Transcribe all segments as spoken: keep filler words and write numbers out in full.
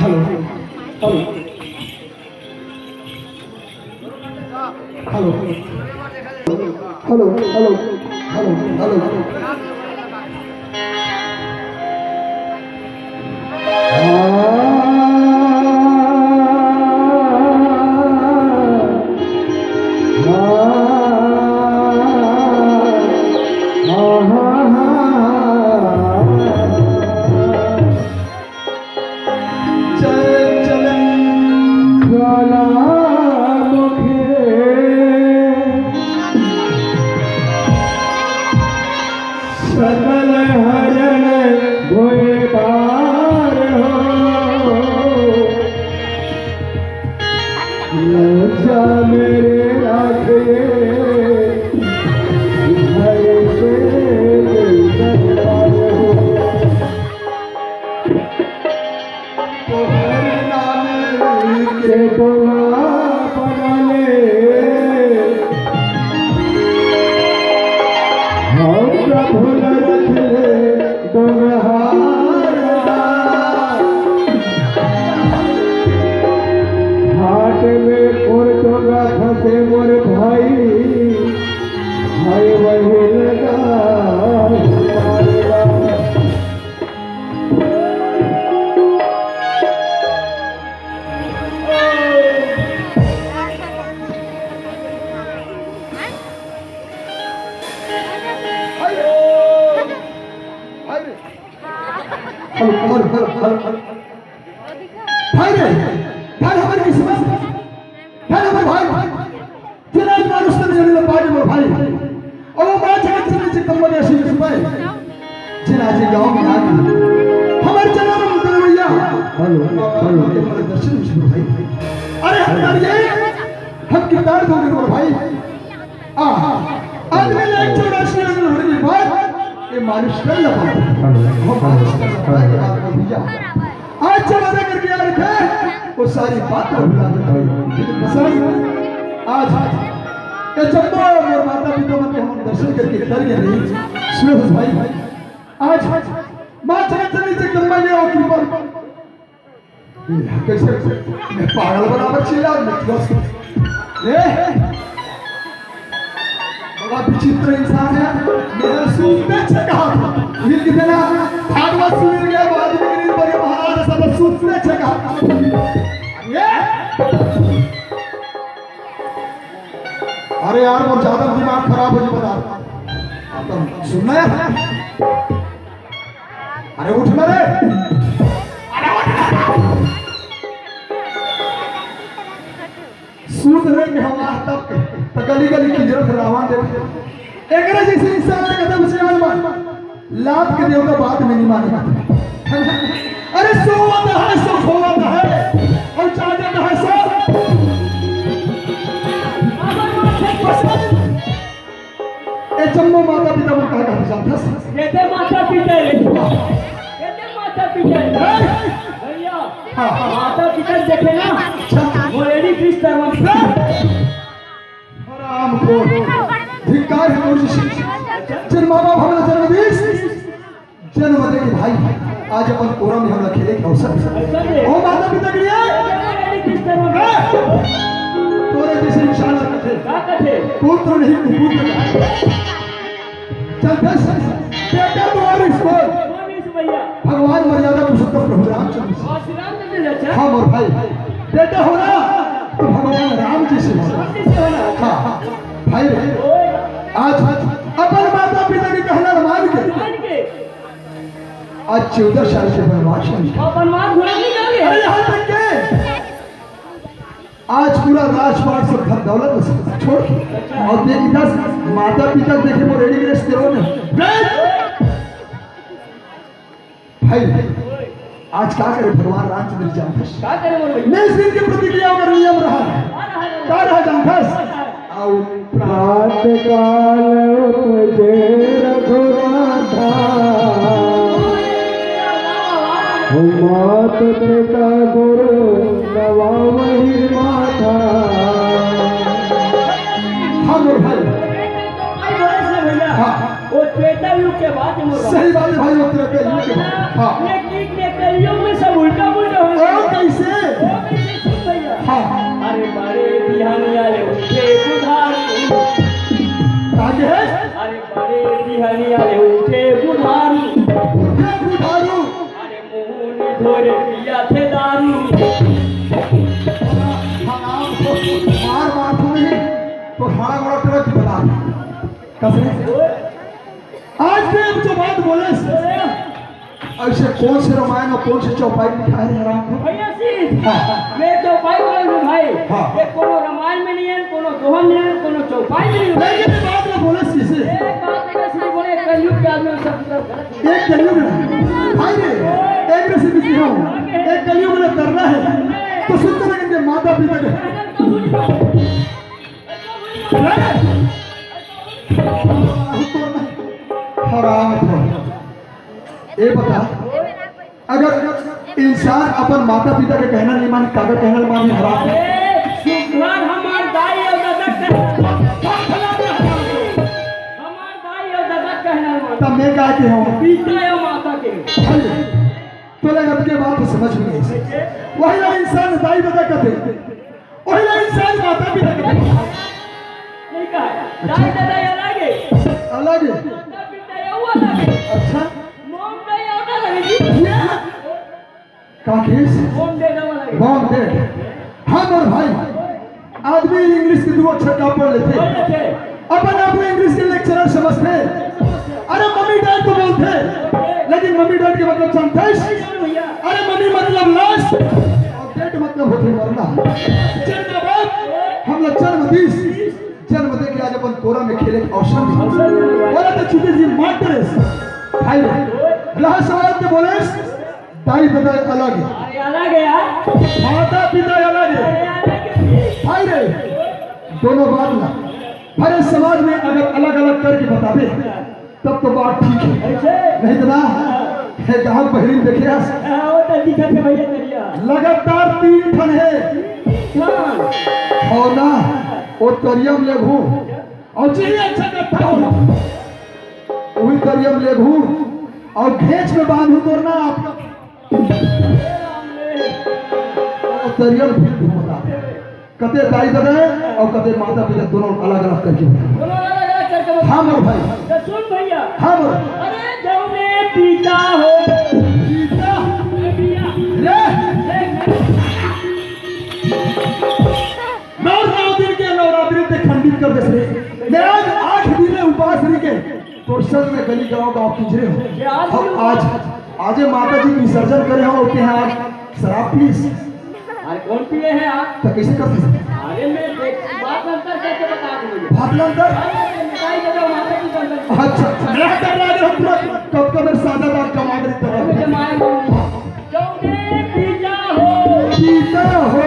Hello, hello, hello, hello, hello, hello. चल चलन ज्वालामुखी, सकल हरण भोए पार हो। लज्जा मेरे राखे, घर से दरबार हो। तोहरे नाम के डोला बना ले, हम प्रभु न रख ले डोलहारा। हाट में मोर डोला फंसे मोर भाई, हाय वही लगा। Hello, hello, hello, hello, hello. भाई रे, भाई, हमारी किस्मत, भाई, हमारे भाई, तेरा आज मानुष तन जमीन पाए मोर भाई। और वो माँ जगत से नीचे कम्बल या शीश पाए। जिन आज ये गाँव में आके हमारे चरणों में उतरे भैया। Hello, hello. हमारे दर्शन विष्णु भाई। अरे हम कर ये, हम किरदार दोगे मोर भाई। आहा, आज मैं लाइक चौरासी में होने के बाद ये मालिश कर लगा। हेलो, वो मालिश कर लगा, ये बात कर भैया। आज जब अदा करके आ रहे थे, वो सारी बात को भुला देता हूँ। लेकिन बसंत, आज ये चंपा और माता पिता मन के हम दर्शन करके डर गए नहीं। सुनो भाई, आज माँ जगत जननी जगदम्बा ने और कृपा ये कैसे मैं पागल बराबर चिल्ला रहा हूँ। ए, बड़ा विचित्र इंसान है। मेरा सूंघते छका। ये कितना भागवत सुन गया, बाद में नहीं बड़े महाराज सब सूंघते छका। ये, अरे यार, वो ज्यादा दिमाग खराब हो जी बता। तुम सुनना है? अरे उठ ना रे। अरे उठ ना। सूत रहे के हम आज तक तो गली गली की जरूरत रावण दे। एकरे जैसे इंसान के कदम से आज बार लात के देवता बात में नहीं माने। अरे सोवत है सो खोवत है और जागत है सो। ए जम्मो माता पिता मन का कहत जानथस? केते माता पिता रे? केते माता पिता रे? ए! भैया, हाँ। माता पिता देखे ना, अच्छा। वो लेडी पीस तरवा। राम को धिक्कार है मुझे। जिन माँ बाप हमला जन्म दीस, जन्म दे के भाई, आज अपन कोरा में हमला खेले के अवसर। अवसर दे। ओ माता पिता के लिए। ए! तोरे जैसे इंसान का कथे। का कथे? पुत्र नहीं, कुपुत्र का। चल, दस बेटा तुम्हारी सोच। कौन इस भैया? भगवान मर्यादा पुरुषोत्तम प्रभु रामचंद्र जी। और श्री रामचंद्र जी, अच्छा। हाँ, मोर भाई, बेटा होना तो भगवान राम जी से होना। राम जी से होना। हाँ, भाई रे, ओए। आज अपन माता पिता के कहना मान के मान के। आज चौदह साल के वनवास में। और वनवास घोड़ा नहीं करोगे? अरे यहाँ तक के आज पूरा राजपाट सब धन दौलत सब छोड़ के और देख दस माता पिता देखे वो रेडी ग्रेस तेरो में। भाई, आज का करे भगवान रामचंद्र जानथस? का करे बोल भाई? मैं इस दिन की प्रतिक्रिया अगर नियम रहा है, का रहा जानथस? आओ। प्रात काल उपजे रघुनाथा, मात पिता गुरु नवावहि माथा। हाँ, मोर भाई। भाई, बोले से भैया। हाँ। वो त्रेता युग के बात है, मोर बाबा। सही बात है भाई, वो त्रेता युग के बात। हाँ। ये युग में सब उल्टा पुल्टा हो गया। और कहीं हनिया ले उठे बुधारू। उठे बुधारू। अरे मुंह धोरे पिया थे दारू। हराम को मार मार थोड़ी तो हरा गोड़ा ट्रक बता। कसरे। आज के हम जो बात बोले, ऐसे कौन से रामायण और कौन से चौपाई लिखा है हराम को? भैया जी, हाँ। मैं चौपाई बोल रहा हूँ भाई। हाँ। ये कोनो रामायण में नहीं है, कोनो दोहा में नहीं है, कोनो चौपाई में नहीं है। लेकिन ये बात ना बोले किसे? ये बात ना किसी बोले, कलयुग के आदमी सब तरफ गलत है। एक कलयुग है। भाई रे, एक में से भी हो। एक कलयुग में तरना है। तो सुनते रहेंगे माता पिता के। हराम खोर। ए बता, अगर इंसान अपन माता पिता के कहना नहीं माने, काकर कहना माने हराम है। सुग्घर हमार दाई अउ ददा के, हमार दाई अउ ददा के कहना माने। तब मैं का के हूँ? पिता या माता के। भाई, तो लगा के बात समझ में नहीं। वही ला इंसान दाई ददा कहते, वही ला इंसान माता पिता कहते। नहीं कहा, दाई ददा ये अलग है। अलग है। माता पिता ये वो अलग है। अच्छा। मौन का ये अलग है जी। ये काकेश? Mom dad वाला है। Mom dad। हाँ मोर भाई, आदमी इंग्लिश के दू अक्षर का पढ़ लेथे। पढ़ लेथे। अपन आप इंग्लिश के लेक्चरर समझथे। अरे मम्मी डैड तो बोलथे, लेकिन मम्मी डैड के मतलब जानथे? नहीं भैया। अरे मम्मी मतलब लास्ट और डैड मतलब होथे मरना। जिंदाबाद। हम लोग जन्म दीस, जन्म दे के आज अपन कोरा में खेले के अवसर मिले। बोला तो चुके जी मार रे। भाई रे, रहा सवाल के बोले, दाई ददा अलग है। अरे अलग है यार। माता पिता अलग है। अरे अलग है। भाई रे, दोनों बात ना। भरे समाज में अगर अलग-अलग करके बताबे, तब तो बात ठीक है। ऐसे? नहीं तो ना, हे गाँव बहरीन देखे आस। हाँ, वो तो दिखत है भैया दरिया। लगातार तीन ठन है। हाँ। और ना, वो तरिया में लेगहू। और चलिए अच्छा कथा हो। वही तरिया में लेगहू। और घेंच में बांधू तोर ना आप। तरियल फिर घूमता। कते दाई ददा और कते माता पिता दोनों अलग-अलग करके बता। दोनों अलग-अलग करके बता। हाँ मोर भाई। तो सुन भैया। हाँ मोर। अरे जौने पिता हो। पिता। ए भैया। रे। ए। नौ, नौ दिन के नवरात्रि ते खंडित कर देस रे। मैं आज आठ दिन में उपास रह के तोर संग में गली गांव गांव किंजरे हो। ये आज हम आज, आज माता जी विसर्जन करे हो, ओके हैं आज शराब पीस। अरे कौन पिए हैं आप? तो कैसे कर सकते? अरे मैं देख, बात अंतर करके बता दूंगा। बात अंतर? अरे मिठाई दे दो, माता जी को अंतर। अच्छा, मैं कर रहा हूँ पूरा, कब कब मेरे सादा बात कमा दे अरे मुझे माया बोल। जौने पिता हो। पिता हो।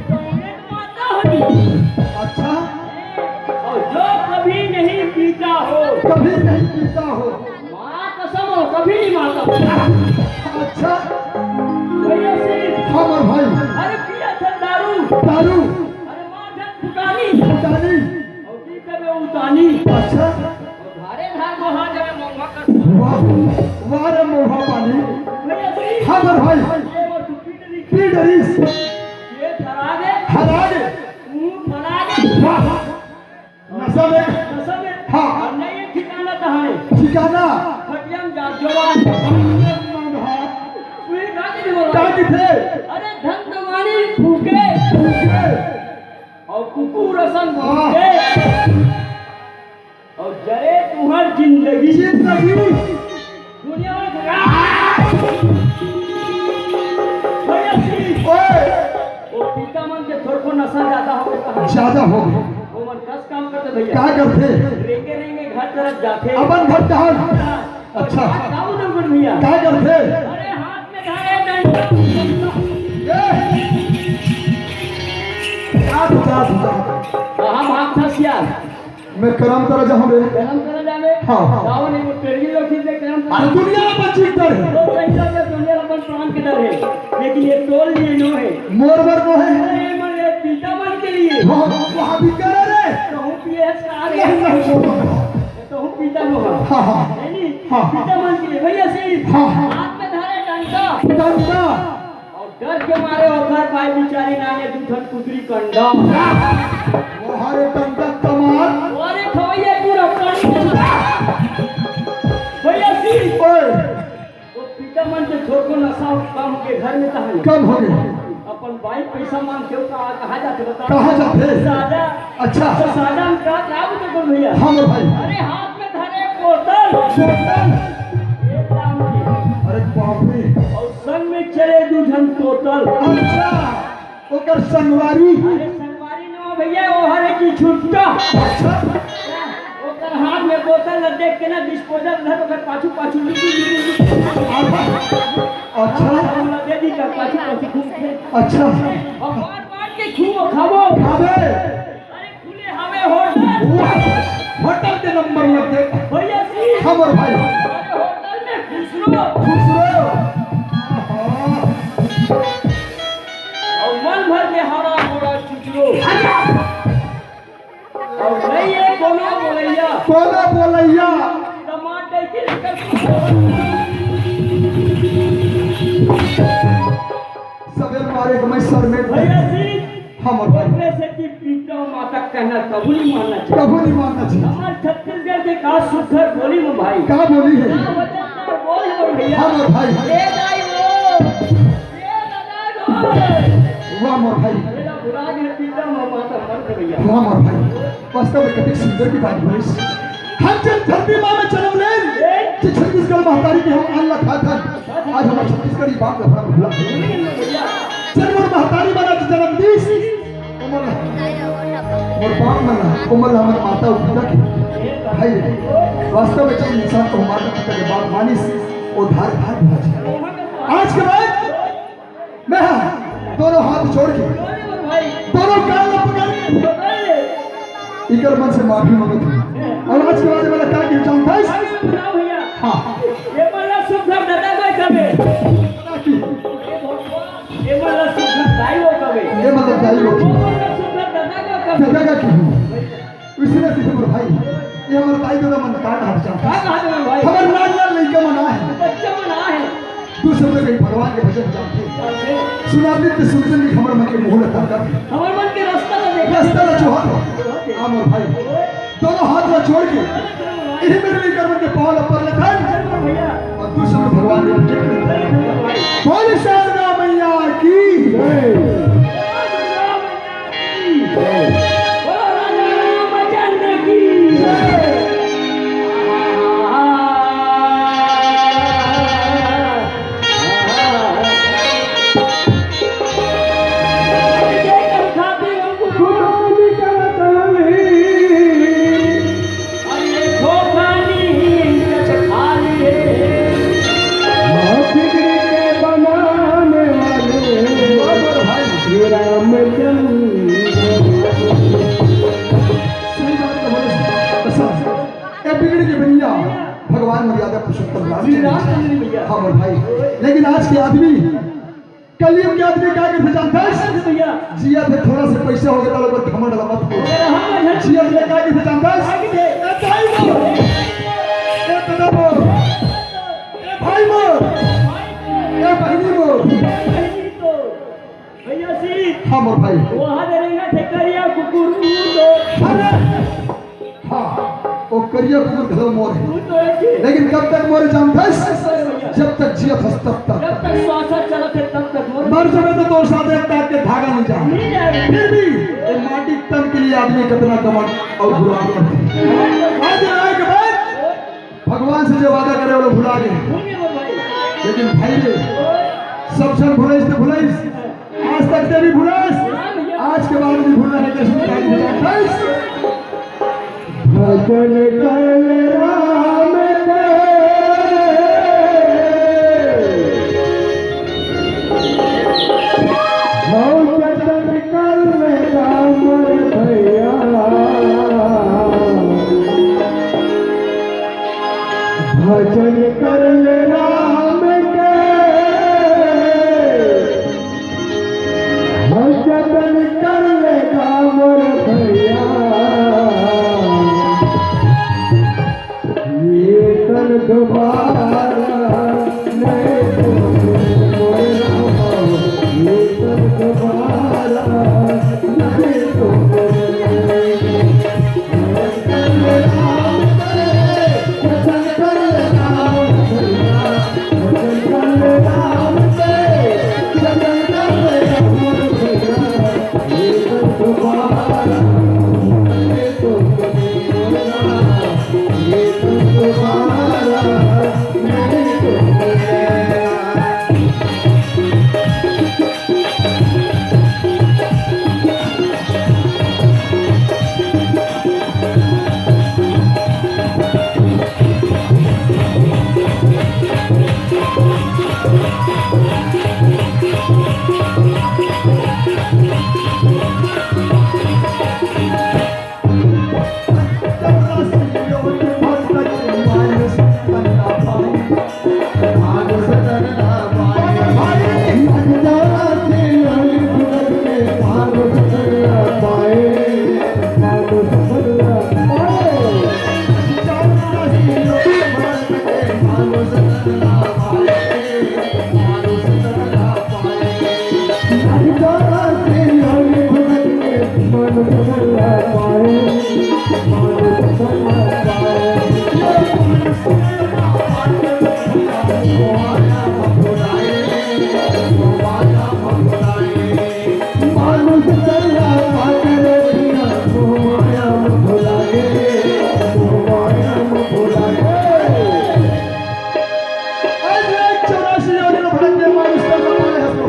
जौने माता हो। अच्छा। और जो कभी नहीं पीता हो। कभी नहीं पीता हो। माँ कसम हो, कभी नहीं माता हो। अच्छा। भैया श्री। हाँ, मोर भाई। अरे पिया था दारू। दारू। अरे माँ जब फुटानी। फुटानी। और पी के मैं उतानी। अच्छा। धारे धार बहा जाए मौहा का। वाह, वाह रे मौहा पानी। भैया श्री। हाँ, मोर भाई। ये वो टुकड़ी नहीं। पी डरिस। ये थरा दे। हरा दे। मुंह फरा दे। वाह। नशा में। नशा में। हाँ। और नहीं ठिकाना तो है। ठिकाना। खटिया में जा, जवान। वही का चीज बोला? का चीज है? अरे धन दवानी फूके। फूके। और कुकुर असन वाह। भूखे। और जरे तुम्हार जिंदगी। जिंदगी। दुनिया में भैया श्री। ओए। वो पिता मन के थोड़को नशा ज्यादा हो गया। ज्यादा हो गया। वो मन कस काम करते भैया। का करते? रेंगे रेंगे घर तरफ जाते। अपन घर कहाँ? अच्छा। का बोलते भैया? का करते? अरे हाथ में धारे डंडा। ए! जा तू, जा तू, जा। कहाँ भाग था सियार? मैं करम तरह जाऊँ रे। करम तरह जावे? हाँ। जाओ नहीं, वो तेरी लोग ठीक है, करम तरह। अरे दुनिया में बच्ची डर है। तो सही बात है, दुनिया में प्राण के डर है। लेकिन ये टोल लिए नो है। मोर बर नो है। अरे, मन ये पिता मन के लिए। वहाँ, वहाँ भी करे रे। तो हूँ पी एस का आ गया। नहीं, नहीं, वो तो तो हूँ पिता नो है। हाँ, हाँ। है नहीं? हाँ, हाँ। पिता मन के लिए। भैया श्री। हाँ, हाँ। हाथ में धारे डंडा। डंडा। और डर के मारे ओकर पाए बिचारी नाने दू ठन कुतरी कंडा। ओहरे कंडा कमाल। अरे खवैया पूरा कंडा। मन के थोरको नशा कम के घर में कहाँ है? कम हो गए। अपन बाई पैसा मांग के कहाँ, कहाँ जाते बता? कहाँ जाते? साजा। अच्छा। तो साजा में का, का बोलते बोल भैया? हाँ, बोल भाई। अरे, हाथ में धरे बोतल। बोतल। एक दाम की। अरे बाप रे। और संग में चले दू झन तोतल। अच्छा। ओकर संगवारी। अरे संगवारी न हो भैया, वो हरे की छुट्टा। अच्छा। ओकर हाथ में बोतल ल देख के ना, डिस्पोजल धर, ओकर पाछू पाछू लुकु लुकु लुकु। अच्छा। हम ल दे दी का पाछू पाछू घूम के। अच्छा। और बांट बांट के खूब खाबो। खाबे। अरे खुले हवे होटल। वाह, होटल के नंबर लग गए। भैया जी। हमर भाई। अरे होटल में खुसरो। खुसरो। आहा। और मन भर के हरा भरा चुचरो। अरे! और नहीं है कोनो बोलैया। कोनो बोलैया। टमाटर के लेकर सबेर मारे के मैं सर में भैया जी। हमर भाई। ओकरे से कि पीटा माता कहना कबू नहीं मानना चाहिए। कबू नहीं मानना चाहिए। हमारे छत्तीसगढ़ के का सुघर बोली में भाई। का बोली है? का वजन कर बोली में भैया। हमर भाई। ए दाई वो, ए दादा वो। वाह मोर भाई। मेरा बुरा के पीटा माता मर गया। वाह मोर भाई। वास्तव में कतेक सुंदर की बात बोलिस। हम जब धरती माँ में जन्म लेन, जे छत्तीसगढ़ महतारी के हम अन्न खात हन, आज हमर छत्तीसगढ़ी बात ला भुला। जब मोर महतारी मन आज जन्म दीस, ओमन ला, मोर बाप मन ला, ओमन ला हमर माता अउ पिता के भाई रे। वास्तव में जे इंसान तो माता पिता के बात मानिस, वो धार धार भुला जाए। आज के बाद मैं हा दोनों हाथ जोड़ के, दोनों कान ला पकड़ के, इकर मन से माफी मांगत हूँ। और आज के बाद मैं का के जानता है? हाँ। ये वाला सुघर दादा का कबे। ये वाला सुघर दाई वो कबे। ये मतलब दाई वो। ये वाला सुघर दादा का कबे। दादा का की हूँ। इसलिए सीधे मोर भाई, ये हमर दाई ददा मन का कहा जानत हस? का कहा जानत हस भाई? हमर नान नान लइका मन आहे। बच्चा मन आहे। दू शब्द कही भगवान के भजन जानथे। जानथे। सुनाते ते सुनते नहीं हमर मन के मोह लता कर। हमर मन के रास्ता ला देखा। रास्ता ला जोहत हो। जोहत हो। हाँ मोर भाई। दोनों हाथ ला जोड़ के, यही मेरे लइका मन के पाँव ला पर लेथन। भैया। और दू शब्द भगवान के भजन करथन। बोल शारदा मैया की जय। बोलो राजा रामचंद्र की जय। बनाने वाले रामचंद्र। सही बात है, बोले कसम। ए बिगड़ के बनिया भगवान मर्यादा पुरुषोत्तम रामचंद्र। रामचंद्र भैया। हाँ मोर भाई, लेकिन आज के आदमी, कलयुग के आदमी का करथे जानत हस? भैया। जियत हे थोड़ा से पैसा हो गया, तो घमंड वाला मत बोल। अरे हाँ, हाँ। जियत हे का करथे जानत हस? का करथे? ए दाई मोर, ए दादा मोर, ए भाई मोर, ए बहिनी मोर। भैया जी। हाँ मोर भाई। वहाँ दे रहेगा ठेकरिया कुकुर तो। अरे! हाँ, वो करिया कुकुर घलो मोर हे। लेकिन कब तक मोर हे जानत हस? जब तक जियत हस तब तक। जब तक श्वास चलत हे तब तक मोर। मर जाबे तो तोर साथ एक तार के धागा नहीं जाए। नहीं जाए। फिर भी ये माटी तन के लिए आदमी कितना घमंड और बुरा करथे। आज आए के बाद भगवान से जो वादा करे, वो भुला गए। भूल गए वो भाई। लेकिन भाई रे, सब झन भुलाइस ते भुलाइस, आज तक ते भी भुलाइस, आज के बाद भी भूलना नहीं, कैसे भुला गए? भजन कर राम के। हौ जतन कर ले राम भैया, भजन कर ले राम के, हौ जतन कर ले राम भैया। ये तन दोबारा नहीं तो, ये तन दोबारा नहीं तो।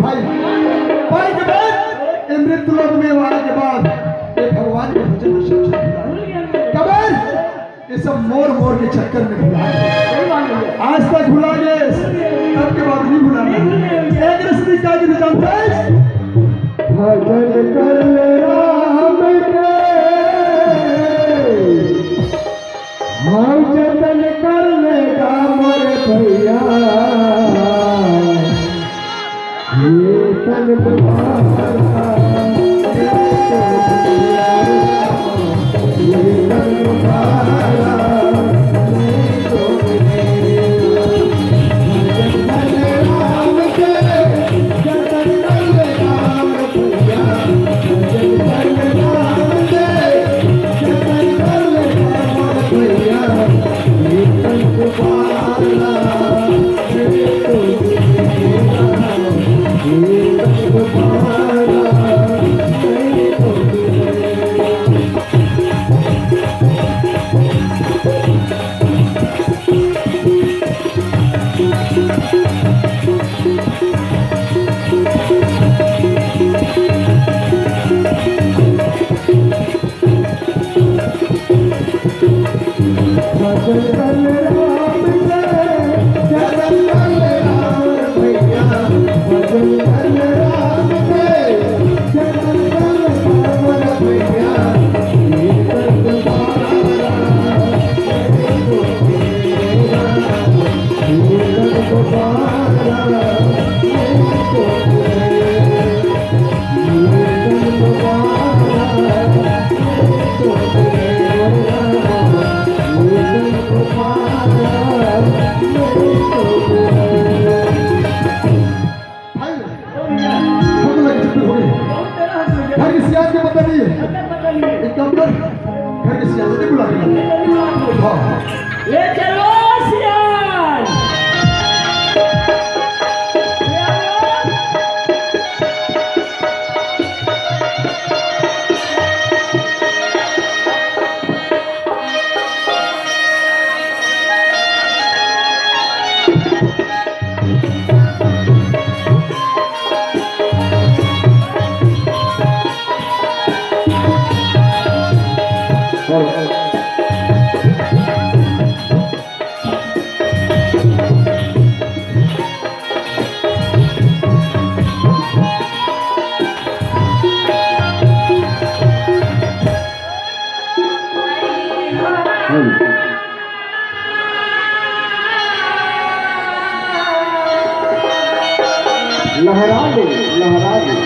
पाए के बाद, ये मृत्यु लोक में आए के बाद, ये भगवान के भजन में सब चीज भुला गए। कबर, ये सब मोर मोर के चक्कर में भुला गए। आज तक भुला गए, अब के बाद नहीं भुलाना। एक रस में क्या गिर जानता है? भजन कर ले राम के, हम जतन कर ले राम रे भैया। ये तन तुम्हारा, ये तन तुम्हारा, ये तन तुम्हारा। भाई, हम लोग छुट्टी हो गई। घर के सियान के पता नहीं है। एक काम कर, घर के सियान से बुला के ला। हाँ, हाँ। ले चलो सियान। लहरा दे, लहरा दे।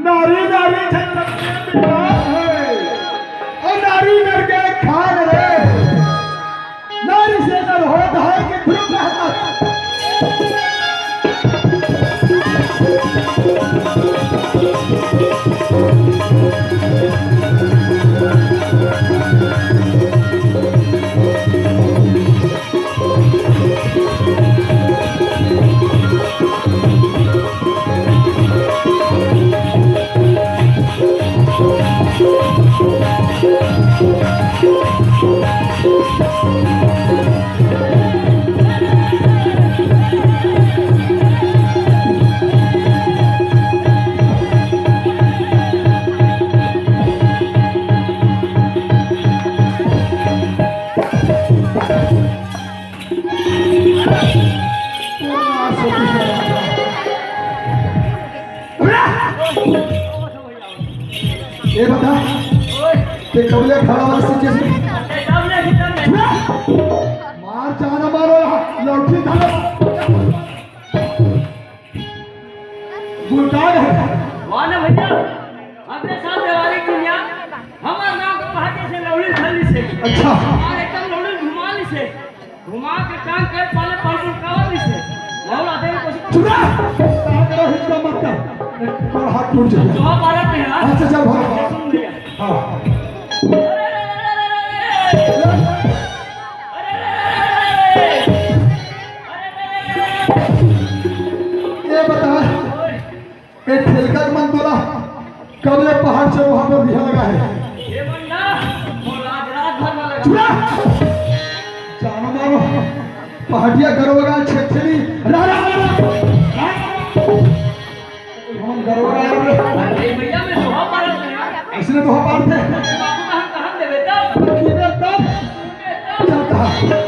नारी नारी झगड़ा है, और नारी नर के खान रे। नारी से नर होत है कि ध्रुव रहत। ते कब ले खड़ा वाला सीखे? मार जाना मारो, लौठी धरो। बुलटान है। वाह ना भैया, हमरे साथ देवारी दुनिया, हमार गांव के पहाटी से लौड़ी धर ली से। अच्छा। और एकदम लौड़ी घुमा ली से। घुमा के कान के पाले पालतू कावर ली से। बहुत आते हैं कुछ। चुप रह। कहाँ करो हिंसा मत कर। एक बार हाथ टूट जाए। जो हमारा पे है। अच्छा, चल भाग। सुन भैया। हाँ। ये बता, ये ठेलका के मन तोला कब ले पहाड़ चढ़ो, वहां पर बिहा लगा है। ये मन ना, वो रात, रात भर में लगा। चुप रह। जाना मारो, पहाड़िया गरवगा छेछली, रा, रा, रा, रा। हम गरवगा रे। अरे भैया, मैं दोहा पारत हूँ यार। इसने दोहा पार थे। बाबू का हम कहाँ देवे तब? की दे तब? चलता। अरे,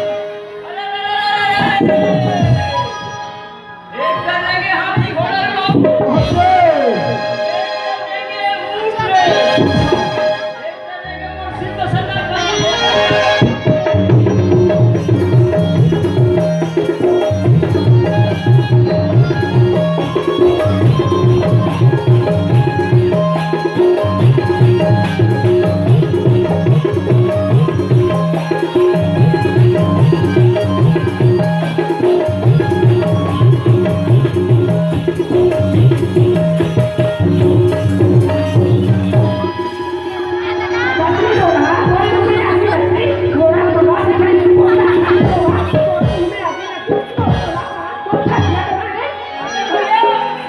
अरे, अरे, अरे, अरे। एक कर लेंगे हाथी घोड़ा बाबू। अरे। एक कर लेंगे ऊंट रे। एक कर लेंगे मोर सिद्ध सदा का।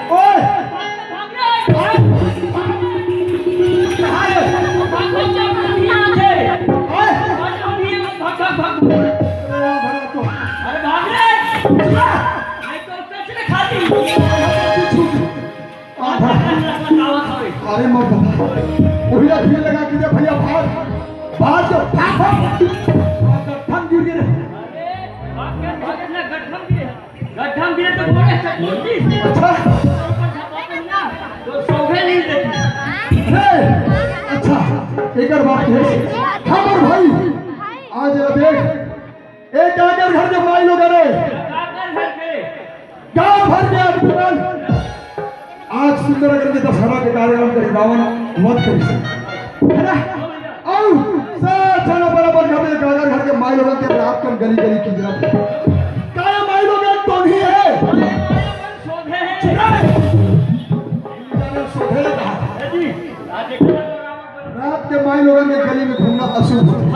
ओए! अरे भाग रे! अरे मत बता। ओहिला भीड़ लगा के दे भैया, भाग। भाग तो, भाग, भाग। गट्ठम गिर गे रे। गट्ठम गिरे तो बोले चटमुट्ठी। अच्छा। तो सौंफे नहीं देती। हे, अच्छा, एकर बात है। हमर भाई, आज ला देख, ए काकर घर के माई लोगन रे। काकर घर के? गांव भर के आदमी मन आज सुंदरगढ़ के दशहरा के कार्यक्रम के रावण वध करिस, है ना? अउ सब झन बराबर घर में काकर घर के माई लोगन के रात कन गली गली किंजरत हे। काया माई लोगन तो नहीं है। सोधे हैं। चुप रहे। सोधे लगा। रात के माई लोगन के गली में घूमना अशुभ होता है।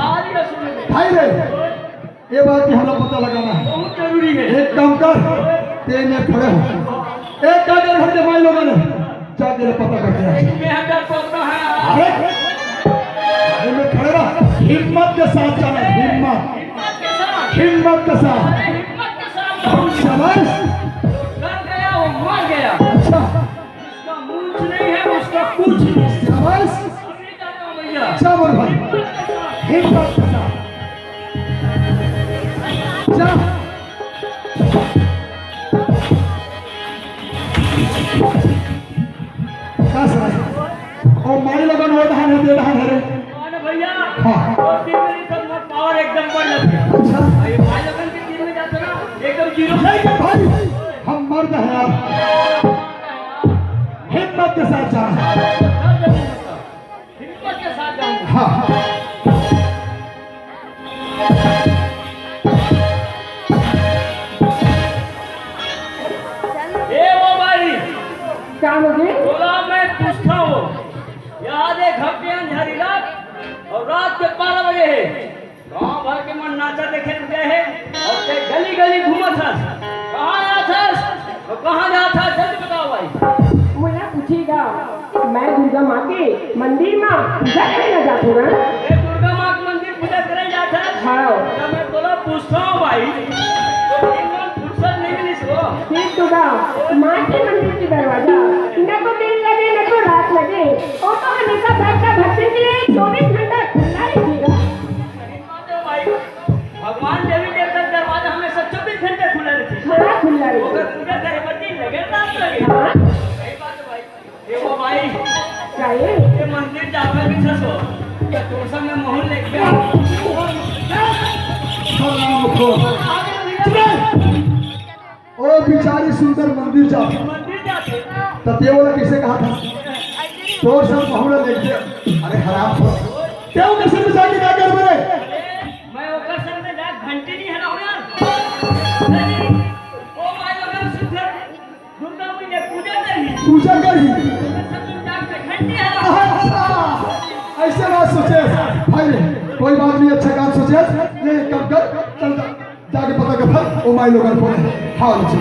भाई रे, ये बात भी हमला पता लगाना है। बहुत जरूरी है। एक काम कर, तें ये खड़े हो। एक काकर घर के माई लोगन हे, जाके ले पता करके आ। अरे, अरे, मैं खड़े रहा, हिम्मत के साथ जाना, हिम्मत। हिम्मत के साथ। हिम्मत के साथ। अरे, हिम्मत के साथ जाओ। शाबाश। डर गया, वो मर गया। अच्छा। जिसका मूछ नहीं है, उसका कुछ नहीं। शाबाश। अभी जाता हूँ भैया। जा मोर भाई। हिम्मत के साथ। हिम्मत के साथ। जा। का सर? ओ माई लोगन ओ डहान हे, दे डहान हे रे। कौन है भैया? हाँ। दो तीन मिनट तक मोर पावर एकदम बढ़ जाते हैं। अच्छा। ये माई लोगन के टीम में जाते ना, एकदम जीरो। नहीं रे भाई, हम मर्द हैं यार। हिम्मत के साथ जा। हिम्मत के साथ जाऊंगा। हाँ। ए वो भाई, का होगे? बोला मैं पूछता हूँ, याद एक हफ्ते अंधेरी रात और रात के बारह बजे है, गांव भर के मन नाचा देखे रुके है और ते गली गली घूमत हस, कहाँ जात हस और कहाँ जात हस, जल्दी बताओ भाई। मोला पूछेगा, मैं दुर्गा माँ के मंदिर मा पूजा करे ला जाथों ना। ए दुर्गा माँ के मंदिर पूजा करे जात हस? हाँ। त मैं तोला पूछथों भाई, तो दिन में फुर्सत नहीं मिलिस वो। ठीक तो बा, माँ के मंदिर के दरवाजा न तो दिन लगे न तो रात लगे, वो तो हमेशा भक्त भक्तन के लिए चौबीस घंटा खुला रहिथे। सही बात है भाई, भगवान देवी देवता के दरवाजा हमेशा चौबीस घंटे खुला रहिथे। हाँ, खुला रहिथे। ओकर पूजा करे बर दिन लगे रात लगे। हाँ। सही बात है भाई। ए वो भाई, का हे? ये मंदिर जाबे भी छसो, त तोर संग में महूं लेके। सलाम को। चुप रह। ओ बिचारी सुंदर मंदिर जाथे। मंदिर जाथे। त तें ओला कइसे कहा था? तोर संग महूं ला लेके। अरे हराम। तें ओकर संग में जाके का करबे रे? मैं ओकर संग में जा घंटी नहीं हलाऊं यार। नहीं, ओ माय लोगन सुंदर दुर्गा मैया पूजा करही। पूजा करही। ओकर संग में जाके घंटी हलाऊं। अच्छा, अइसे बात सोचे भाई रे, कोई बात नहीं, अच्छा काम सोचे। ले, एक काम कर, चल जा, जाके पता कर, ओ माई लोगन कोन हे। हाँ जी।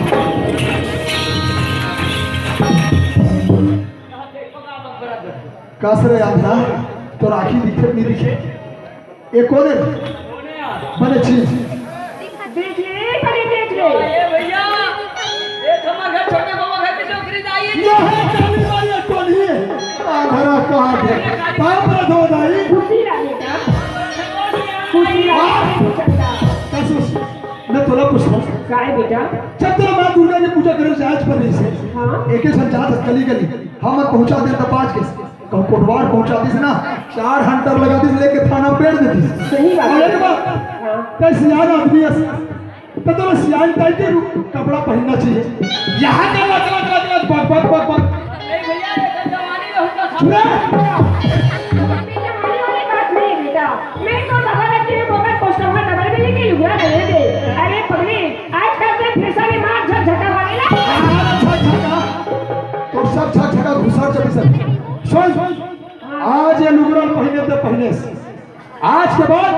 कस रे आंधरा, तोर आँखी दिखे नहीं दिखे? ये कोन हे? बने चीज। देख ले, बने देख ले। ए भैया, ये तो हमर घर छोटे बाबा घर की नौकरी दाई है। ये है काली माई, ये कोन हे? आंधरा कहाँ थे? पाँव पर धो दाई। खुशी रहा बेटा। खुशी रहा, वाह। नहीं चलता। का सोच? मैं तोला पूछता हूँ। काय बेटा? जब तोला माँ दुर्गा के पूजा करे जाए पर रही से, हाँ। एक ही संचार कली कली, हम पहुँचा देता पाँच के। कहूँ कोटवार पहुंचा दिस ना, चार हंटर लगा दिस, लेके थाना पेड़ देती। सही बात और है। एक बात, हाँ। तैं सियान आदमी हस, त तोला सियान टाइप के कपड़ा पहनना चाहिए। यहाँ का लग, लग, लग, लग, बक, बक, बक, बक। अरे भैया, ये तो जवानी में होता था। चुप रह। ये जवानी वाली बात नहीं बेटा, मैं तो दबा रखती हूँ, बगल पोस्टर में दबा के लेके लुगड़ा दे दे। अरे पगली, आजकल के फैशन में मार झकझका वाले ना। हाँ, झकझका। तो सब झकझका घुसा चली सब। सुन, आज ये लुगरा पहिने ते पहिने से। आज के बाद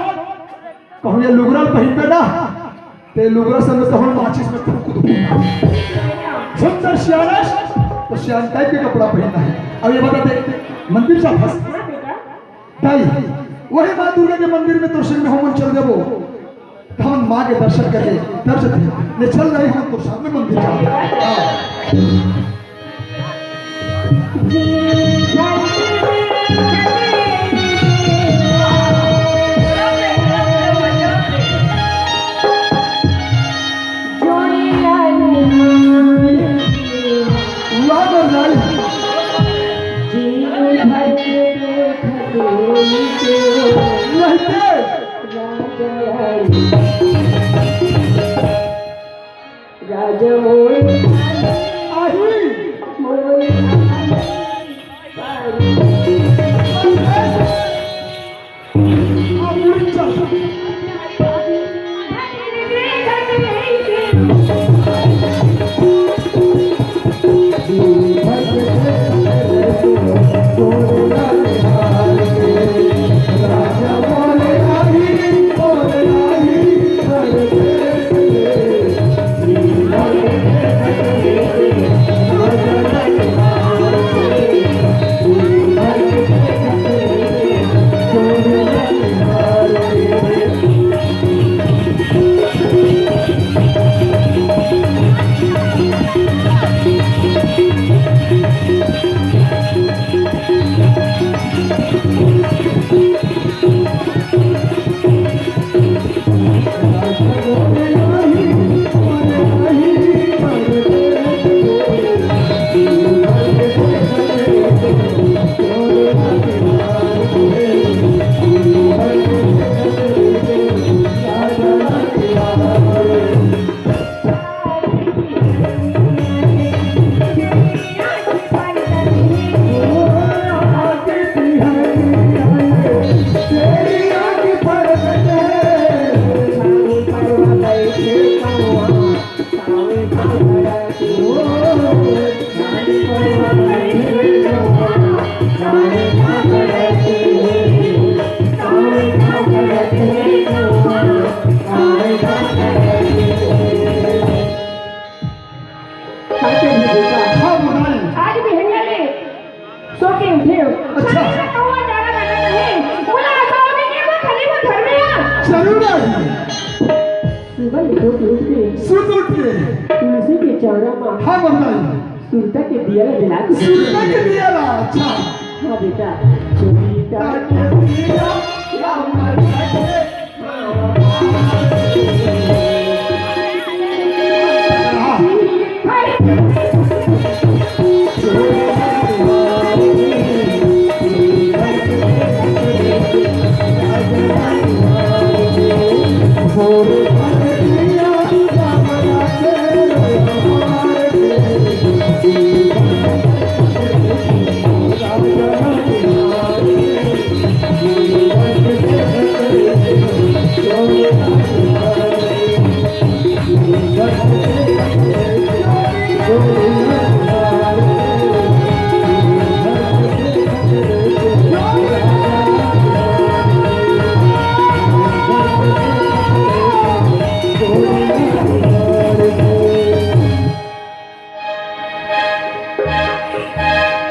कहूँ ये लुगरा पहिनबे ना, ते लुगरा संग तो हम माचिस में फूंक दूँ। सुंदर सियान अस, तो सियान टाइप के कपड़ा पहनना है। अब ये बता दे, मंदिर जा फंस। दाई, वही माँ दुर्गा के मंदिर में तोर संग में हमन चल देबो। त हमन माँ के दर्शन करके दर्शन दे। ले चल दाई, हमन तोर साथ में मंदिर जाबो। हाँ। वाह, वाह, वाह। राजा मोरे आही। हाँ, बताइए। आज बिहनिया ले सो के उठे हो। अच्छा। अच्छा, तो वो जाना रहना नहीं। बोला, ऐसा हो गया कि वो खाली वो घर में आ। जरूर आई। सुबह में सो के उठ के सुत उठ के। तुलसी के चौरा में हाँ, बताइए। सुरता के दिया ला जला के सुरता के दिया ला, अच्छा। हाँ बेटा, सुरता के दिया